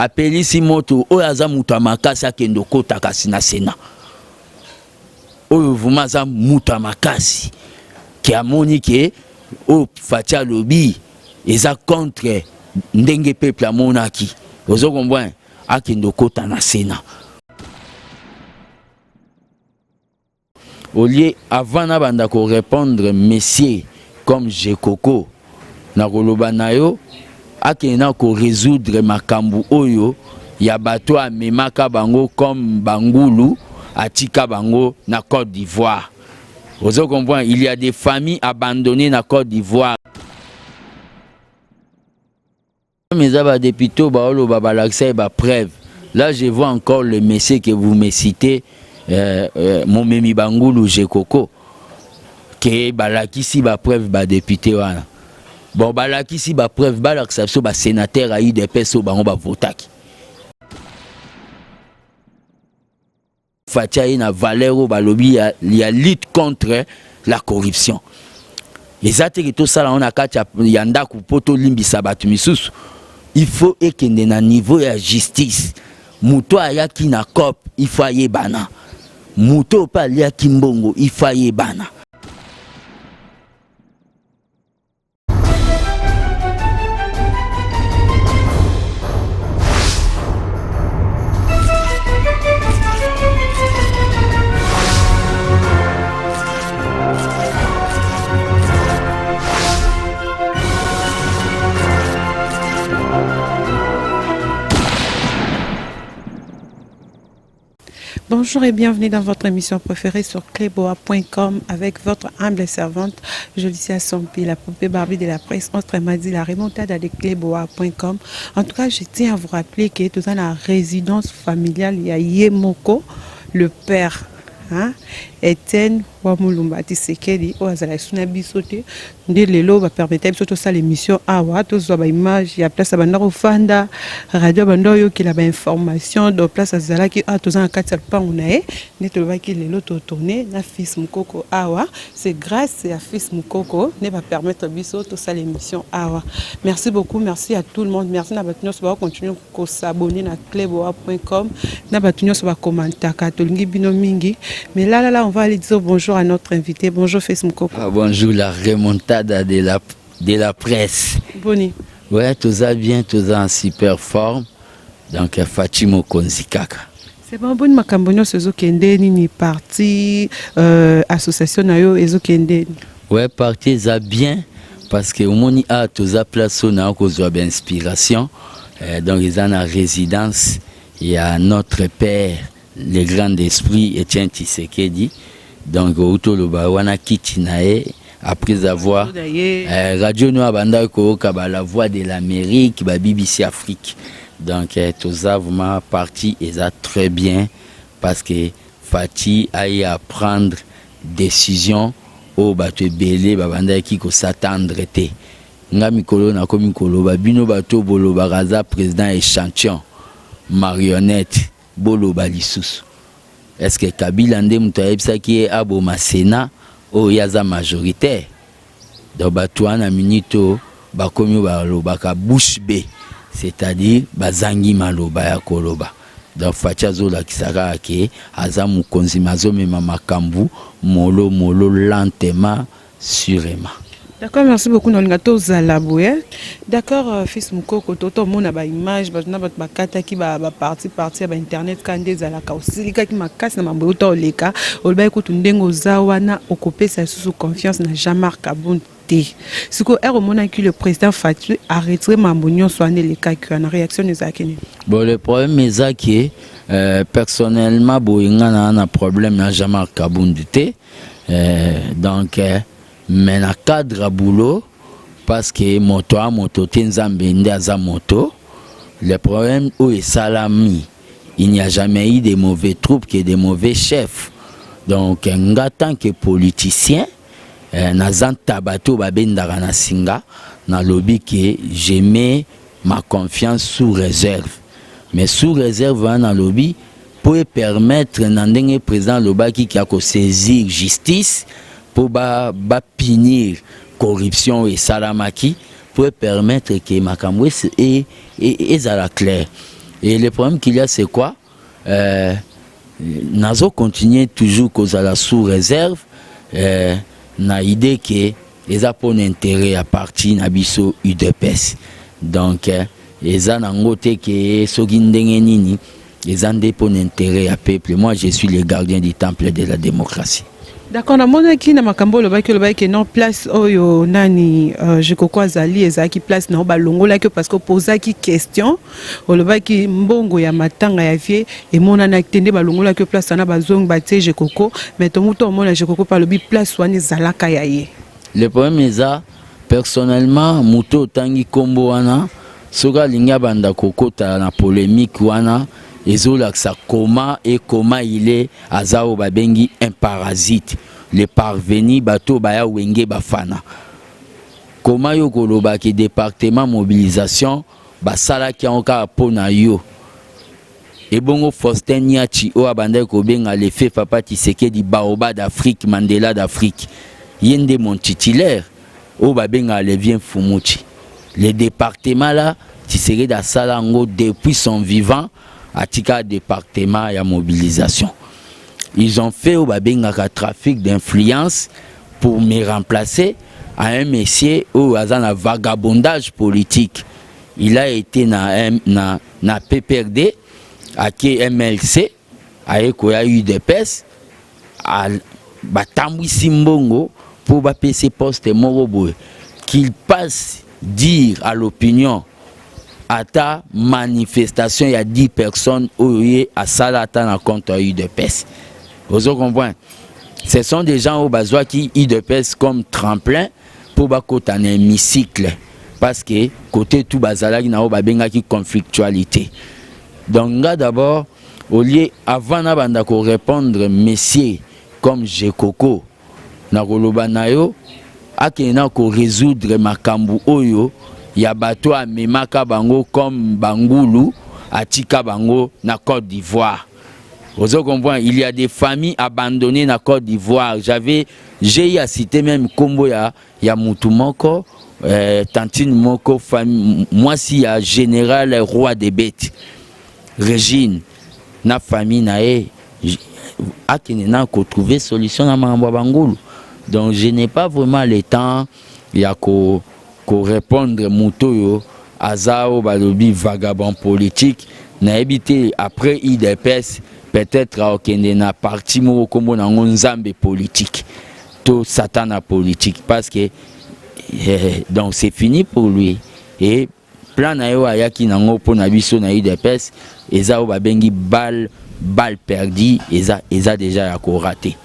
Apelisi moto oyo aza moto ya makasi akende okota kasi na Sénat. Oyo vraiment aza moto ya makasi ke amoni ke oyo Fatshi alobi eza contre ndenge peuple amonaki. Ozo comprendre? Akende okota na Sénat. Au lieu avant nabanda ko répondre monsieur comme Jekoko nakoloba na yo akende na ko résoudre makambo oyo ya bato amemaka bango comme bangulu atika bango na Côte d'Ivoire. Ozo comprendre, il y a des familles abandonnées na Côte d'Ivoire. Eza ba député baoloba balakisa ye ba preuve. Là je vois encore le monsieur que vous me citez, momemi bangulu Jekoko, ke balakisi ba preuve ba député wana. Bon, balakisi ba preuve, balakisa biso ba sénateur ya UDPS oyo bango bavotaki. Fatshi aye na valeur oyo balobi ya lutte contre la corruption. Eza te ke tosala yango na kati ya ndako mpo tolimbisa bato misusu. Il faut ekende na niveau ya justice. Moto ayaki na COP, il faut ayebana. Moto mpe aliaki mbongo, il faut ayebana. Bonjour et bienvenue dans votre émission préférée sur cleboa.com avec votre humble servante Jolicia Sompi, la poupée Barbie de la presse, autrement dit la remontada de cleboa.com. En tout cas, je tiens à vous rappeler que tout dans la résidence familiale, il y a Yemoko, le père, hein, Etienne Wamulumba Tshisekedi, oyo azala na biso te. Nde lelo bapermettre biso tosala émission awa, tozwa baimage ya place abanda kofanda, radio abanda oyokela bainformation. Donc place azalaki awa, toza na kati ya lupango na ye. Nde tolobaki lelo totourne na fils Mokoko awa. C'est grâce ya fils Mokoko nde bapermettre biso tosala émission awa. Merci beaucoup, merci à tout le monde, merci na bato nyonso bakocontinue kos'abonner na cleboa.com, na bato nyonso bakomantaka, tolingi bino mingi. Mais là là là, on va aller dire bonjour à notre invité. Bonjour fils Mokoko. Ah, bonjour la remontada de la presse. Boni? Ouais, toza bien, toza en super forme. Donc Fatshi mokonzi kaka. C'est bon. Boni makambo nyonso ezokende nini? Parti, association na yo ezokende? Ouais, parti eza bien parce que omoni awa toza place oyo naa kozwa bainspiration. Donc eza na résidence ya notre père, le grand esprit Etienne Tshisekedi. Donc outi oloba wana kiti na ye après avoir radio no abandaki koyoka ba La Voix de l'Amérique, ba BBC Afrique. Donc toza vraiment, parti eza très bien parce que Fatshi aye à prendre décision oyo bato ebele babandaki kos'attendre te. Nga mikolo nakomi koloba, bino bato bolobaka aza président échantillon, marionnette, boloba lisusu. Est ce que Kabila nde moto ayebisaki ye aboma Sénat oyo ye aza majoritaire? Donc bato wana minute oyo bakomi balobaka bouche bée, c'est-à-dire bazangi maloba ya koloba. Donc Fatshi azolakisa kaka ke aza mokonzi, me azomema makambo molo molo, lentement, sûrement. D'accord, merci beaucoup. Nalinga tozala boye. D'accord, fils Mokoko, totomona baimage, bato na bato bakataki baparti parti ya bainternet kaka nde ezalaka. Osilikaki makasi na mambo euta oleka, olobaki kutu ndenge oza wana okopesa lisusu confiance na Jean-Marc Kabund te. Sikoyo ere omonaki le président Fatshi aretire mambo nyonso wana elekaki wana, réaction ezalaki nini? Bon, le problème eza ke personnellement boye nga na problème na Jean-Marc Kabund te. Donc mais na cadre ya boulot, parce que moto a moto te, Nzambe nde aza moto. Le problème oyo esalami, il n'y a jamais eu de mauvais troupes que de mauvais chefs. Donc nga, tant que politicien, naza ntaba te oyo babendaka na singa. Nalobi ke je mets ma confiance sous réserve, mais sous réserve wana nalobi mpo epermettre na ndenge président alobaki ki akosaisir justice mpo bapunir corruption oyo esalamaki, mpo epermettre ke makambo ezala clair. Et le problème qu'il y a, c'est quoi? Nazo continuer toujours kozala sous réserve na idée ke eza mpona intérêt ya parti na biso UDPS. Donc eza nango te ke soki ndenge nini, eza nde mpona intérêt ya peuple. Moi, je suis le gardien du temple de la démocratie. D'accord. Namonaki na makambo olobaki non, place oyo nani Jekoko azali, ezalaki place na yo, balongolaki yo parce que opozaki question, olobaki mbongo ya matanga ya vieux emonanaki te, nde balongolaki yo place wana, bazongi batie Jekoko. Mais tomutu omona Jekoko mpe alobi place wana ezalaka ya ye. Le problème eza, personnellement, moto otangi nkombo wana, soki alingi abanda kokota na polémique wana, ezolakisa koma e koma ile aza oyo babengi un parasite, le parvenu. Bato baya Wenge bafana koma yo kolobaki département mobilisation basalaki yango kaka mpo na yo. Ebongo Faustin Niachi oyo abandaki kobenga le fait papa Tisekedi baoba d'Afrique, Mandela d'Afrique, ye nde mon titulaire oyo babengaka le vieux Fumuchi. Le département là, Tisekedi asala yango depuis son vivant, atika département ya mobilisation. Ils ont fait oyo babengaka trafic d'influence pour me remplacer à un monsieur oyo aza na vagabondage politique. Il a été na PPRD, ake MLC, aye koya UDPS, batambwisi mbongo mpo bapesa poste moko boye. Qu'il passe dire à l'opinion ata manifestation ya 10 personnes oyo ye asala ata na compte ya UDPS. Ozo comprendre? Ce sont des gens oyo bazwaki UDPS comme tremplin mpo bakota na hémicycle, parce que côté tout bazalaki na oyo babengaki conflictualité. Donc nga d'abord, au lieu avant nabanda korépondre monsieur comme Jekoko, na koloba na yo, akende na korésoudre makambo oyo ya bato amemaka bango comme bangulu, atika bango na Côte d'Ivoire. Ozo comprendre? Il y a des familles abandonnées na Côte d'Ivoire. J'ai eu à citer même kombo ya mutu moko, tantine moko, famille, mwasi ya général roi des bêtes, Régine, na famille na ye. Akende na kotrouver solution na makambo ya bangulu. Donc je n'ai pas vraiment le temps ya ko korépondre moto oyo aza oyo balobi vagabond politique. Nayebi te, après UDPS, peut-être akokende na parti moko nkombo nango Nzambe politique to Satana politique, parce que donc c'est fini pour lui. Et plan na ye oyo ayaki nango mpo na biso na UDPS eza oyo babengi balle perdue, eza déjà ya korater.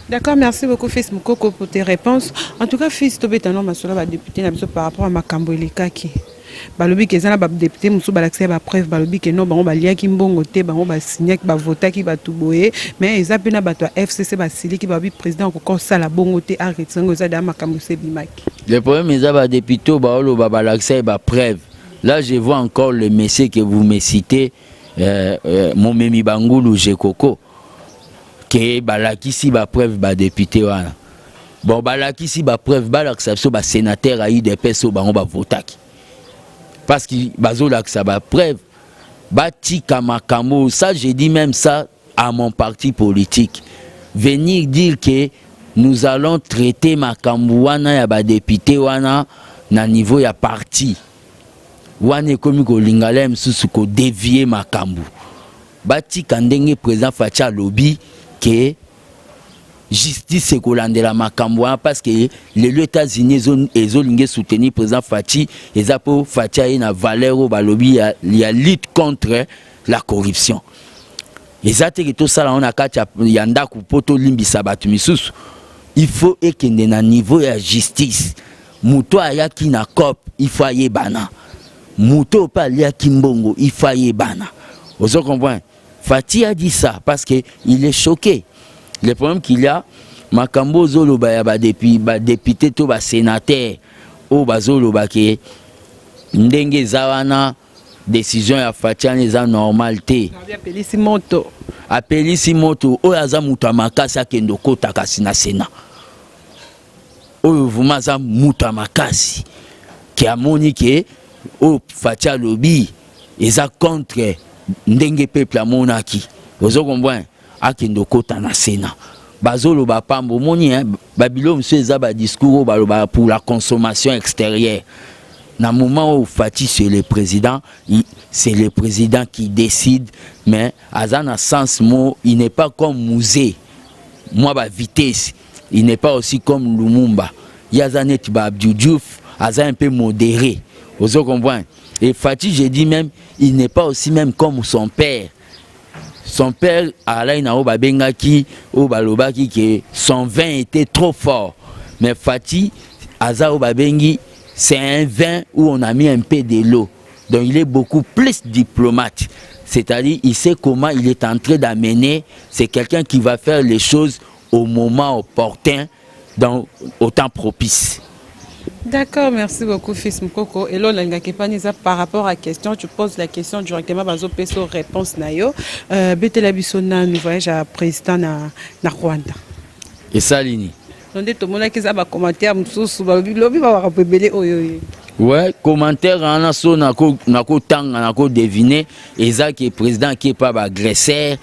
D'accord, merci beaucoup Fils Mukoko pour tes réponses. En tout cas, Fils, tobetano masolo ba député na biso par rapport à makambo elekaki. Balobi ke eza na badéputé mosusu balakisa ye bapreuve, balobi ke no, bango baliaki mbongo te, bango basignaki, bavotaki bato boye. Mais eza mpe na bato ya FCC basiliki, balobi président akoka kosala bongo te, arrêter yango. Eza deya makambo esi ebimaki. Le problème eza badéputé oyo baoloba balakisa ye bapreuve. Là, je vois encore le monsieur que vous me citez, momemi bangulu Jekoko, ke balakisi bapreuve badéputé wana. Bon, balakisi bapreuve, balakisa biso basénateur ya UDPS oyo bango bavotaki, parce que bazolakisa bapreuve. Batika makambo. Ça, je dis même ça à mon parti politique: venir dire que nous allons traiter makambo wana ya badéputé wana na niveau ya parti wana, ekomi kolingala ya mosusu, kodévier makambo. Batika ndenge président Fatshi alobi ke justice ekolandela makambo wana, parce que lelo États-Unis ezolingi soutenir président Fatshi, eza mpo Fatshi aye na valeur oyo balobi ya lutte contre la corruption. Eza teke tosala yango na kati ya ndako mpo tolimbisa bato misusu. Il faut ekende na niveau ya justice. Moto ayaki na coop, il faut ayebana. Moto oyo mpe aliaki mbongo, il faut ayebana. Ozo comprendre? Fatshi a dit ça parce que il est choqué. Le problème qu'il y a, makambo ozoloba ya badéputé to basénateur oyo bazoloba ke ndenge eza wana, décision ya Fatshi wana eza normal te. Apelisi moto. Apelisi moto. Oyo aza moto ya makasi, akende okota kasi na Sénat. Oyo vraiment aza moto ya makasi ke amoni ke oyo Fatshi alobi eza contre. Ndenge peuple amonaki, ozo comprendre, akende okota na Sénat. Bazoloba pamba. Omoni, babilo mosusu eza badiscours oyo balobaka pour la consommation extérieure. Na moment oyo Fatshi, c'est le président, c'est le président qui décide, mais aza na sens mo, il n'est pas comme Mzee, mwa bavitesse, il n'est pas aussi comme Lumumba. Ye aza neti ba Abdou Diouf, aza un peu modéré, ozo comprendre. Et Fatshi, je dis même, il n'est pas aussi même comme son père. Son père alai na oyo babengaki, oyo balobaki ke son vin était trop fort, mais Fatshi aza oyo babengi, c'est un vin où on a mis un peu de l'eau. Donc il est beaucoup plus diplomate, c'est-à-dire il sait comment il est en train d'amener. C'est quelqu'un qui va faire les choses au moment opportun, donc au temps propice. D'accord, merci beaucoup, fils Mukoko. Et là, on par rapport à la question, tu poses la question directement, bazo peso réponse na yo. Betela biso na voyage ya président na Rwanda. Esalini? Nde tomonaki eza bacommentaire mosusu, balobi lobi babaka ebele oyo oyo. Ouais, commentaire wana so nakotanga, nakodevine, eza ke président ake pa baagresseur.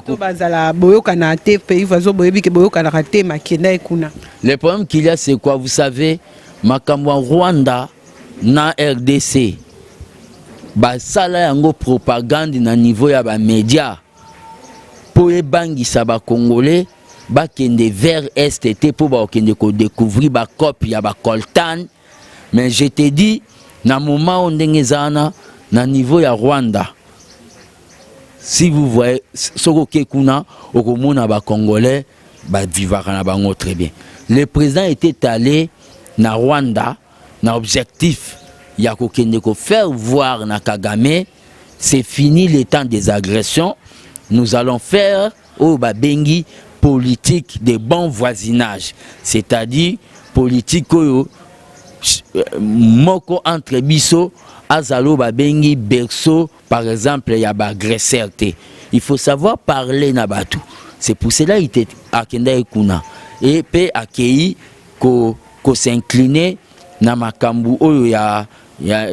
To bazala boyokana te, pays voisin, boyebi ke boyokanaka te, makenda ye kuna. Le problème qu'il y a, c'est quoi? Vous savez, makambo ya Rwanda na RDC, basala yango propagande na niveau ya bamédia mpo ebangisa Bacongolais bakende vers est te, mpo bakokende kodécouvrir bacope ya bacoltan. Mais je te dis, na moment oyo, ndenge eza wana na niveau ya Rwanda, si vous voyez, soki oke kuna, okomona Bacongolais bavivaka na bango très bien. Le président était allé na Rwanda na objectif ya kokende kofaire voir na Kagame: c'est fini le temps des agressions, nous allons faire oyo babengi politique de bon voisinage, c'est-à-dire politique oyo moko entre biso azala oyo babengi berceau, par exemple, ya baagresseur te. Il faut savoir parler na bato. C'est pour cela ite akendaki kuna e mpe akei kos'incliner ko na makambo oyo ya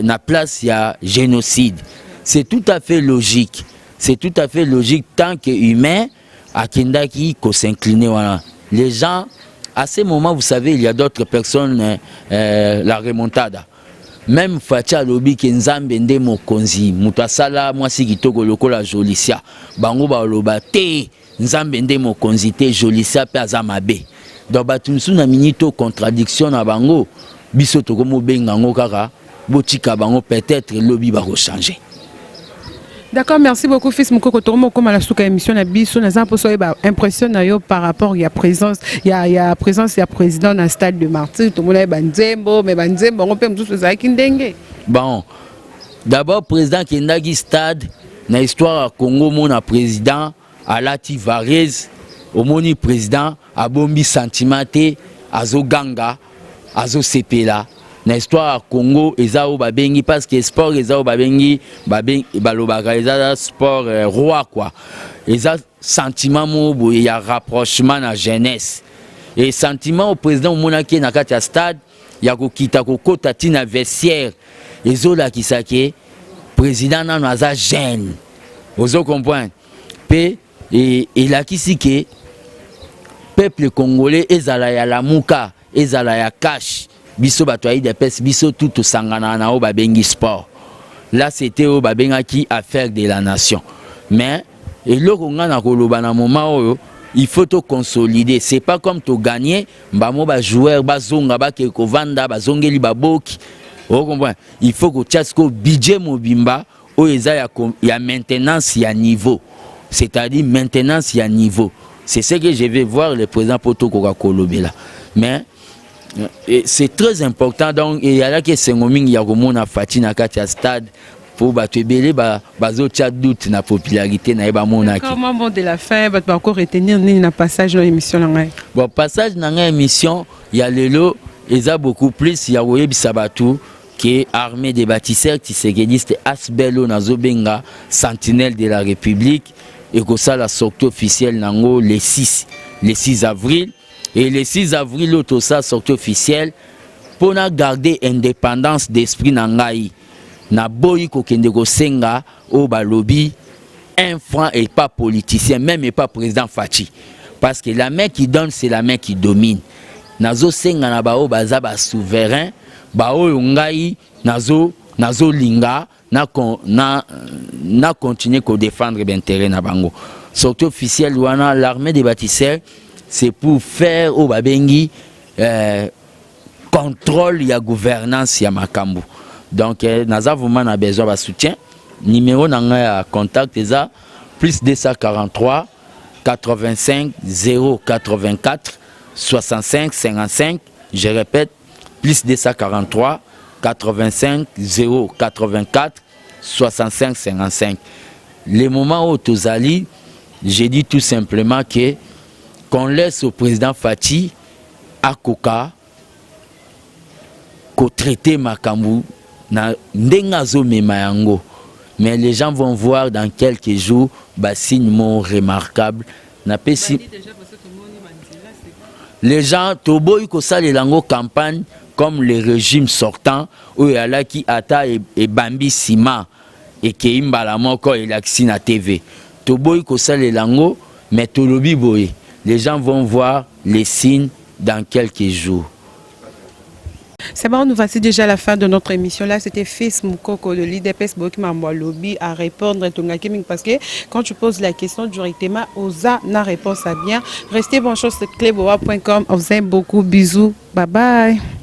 na place ya génocide. C'est tout à fait logique, c'est tout à fait logique. Tant que humain, akendaki kos'incliner wana. Les gens, à ce moment, vous savez, il y a d'autres personnes, la remontada même, Fatshi alobi ke Nzambe nde mokonzi, moto asala mwasi kitoko lokola Jolicia. Bango baloba te, Nzambe nde mokonzi te, Jolicia mpe aza mabe. Donc bato mosusu na minute to contradiction na bango, biso tokomobenga yango kaka, botika bango, peut-être lobi bakochange. D'accord, merci beaucoup, fils Mukoko. Tokomo koma la suka émission na biso. Naza mposo oyeba impression na yo par rapport ya présence ya président na Stade de Martyr. Tomona ye banzembo, mais banzembo yango mpe mosusu ezalaki ndenge. Bon, d'abord président akendaki stade. Na histoire ya Congo, mona président alati vareuse, omoni président abombi sentiment te, azoganga, azosepela. Na histoire ya Congo, eza oyo babengi, parce que sport eza oyo babengi, balobaka eza sport roi quoi. Eza sentiment moko boye ya rapprochement na jeunesse et sentiment oyo président omonaki ye na kati ya stade, ya kokita, kokota ntina vestiaire, ezolakisa ke président nano aza jeune, ozo comprendre. Mpe elakisi ke peuple congolais, ezala ya Lamuka, ezala ya CACH, biso bato ya UDPS, biso tu tosangana na oyo babengi sport. Là, c'était oyo babengaki affaire de la nation. Mais eloko nga na koloba na moment oyo, il faut toconsolider. C'est pas comme togagner mbamo, bajoueur bazonga, bakeke kovanda, bazongeli baboki, ocomprendre. Il faut kotia sikoyo budget mobimba oyo eza ya maintenance ya niveau, c'est-à-dire maintenance ya niveau. C'est ce que je vais voir le président po tokoka kolobela. Mais c'est très important. Donc eyalaki esengo mingi ya komona Fatshi na kati ya stade, mpo bato ebele bazotia doute na popularité na ye, bamonaki. Comment, mot de la fin, bato bako retenir nini na passage na émission na ngai? Bon, passage na ngai, émission ya lelo eza beaucoup plus ya koyebisa bato ke Armée des bâtisseurs tshisekediste, ASBL oyo nazobenga Sentinelle de la République, ekosala sortie officielle nango le 6, le 6 avril. Et le 6 avril oyo tosala sortie officielle mpona garder indépendance d'esprit na ngai. Naboyi kokende kosenga oyo balobi. Un franc et pas politicien, même et pas président Fatshi, parce que la main qui donne, c'est la main qui domine. Nazosenga na baoyo baza basouverain, baoyo ngai nazolinga na continuer kodéfendre baintérêt na bango. Sortie officielle wana, l'armée des bâtisseurs, c'est pour faire oyo babengi contrôle ya gouvernance ya makambo. Donc naza vraiment na besoin basoutien. Numéro na ngai ya contact eza plus 243 85 084 65 55. Je répète, plus 243 85 084 65 55. Le moment où tozali, j'ai dit tout simplement que qu'on laisse au président Fatshi akoka kotraiter makambo na ndenge azomema yango, mais les gens vont voir dans quelques jours basigne moko remarquable. Napesi les gens, toboyi kosalela yango campagne comme le régime sortant oyo alaki ata ebambi nsima ekei mbala moko elakisi na TV. Toboyi kosalela yango, mais tolobi boye, les gens vont voir les signes dans quelques jours. C'est bon, nous voici déjà à la fin de notre émission. Là, c'était Fils Mukoko de l'UDPS Bokima Lobby à répondre parce que quand tu poses la question directement, oza na réponse à bien. Restez bonne chose, cleboa.com. On vous aime beaucoup. Bisous. Bye bye.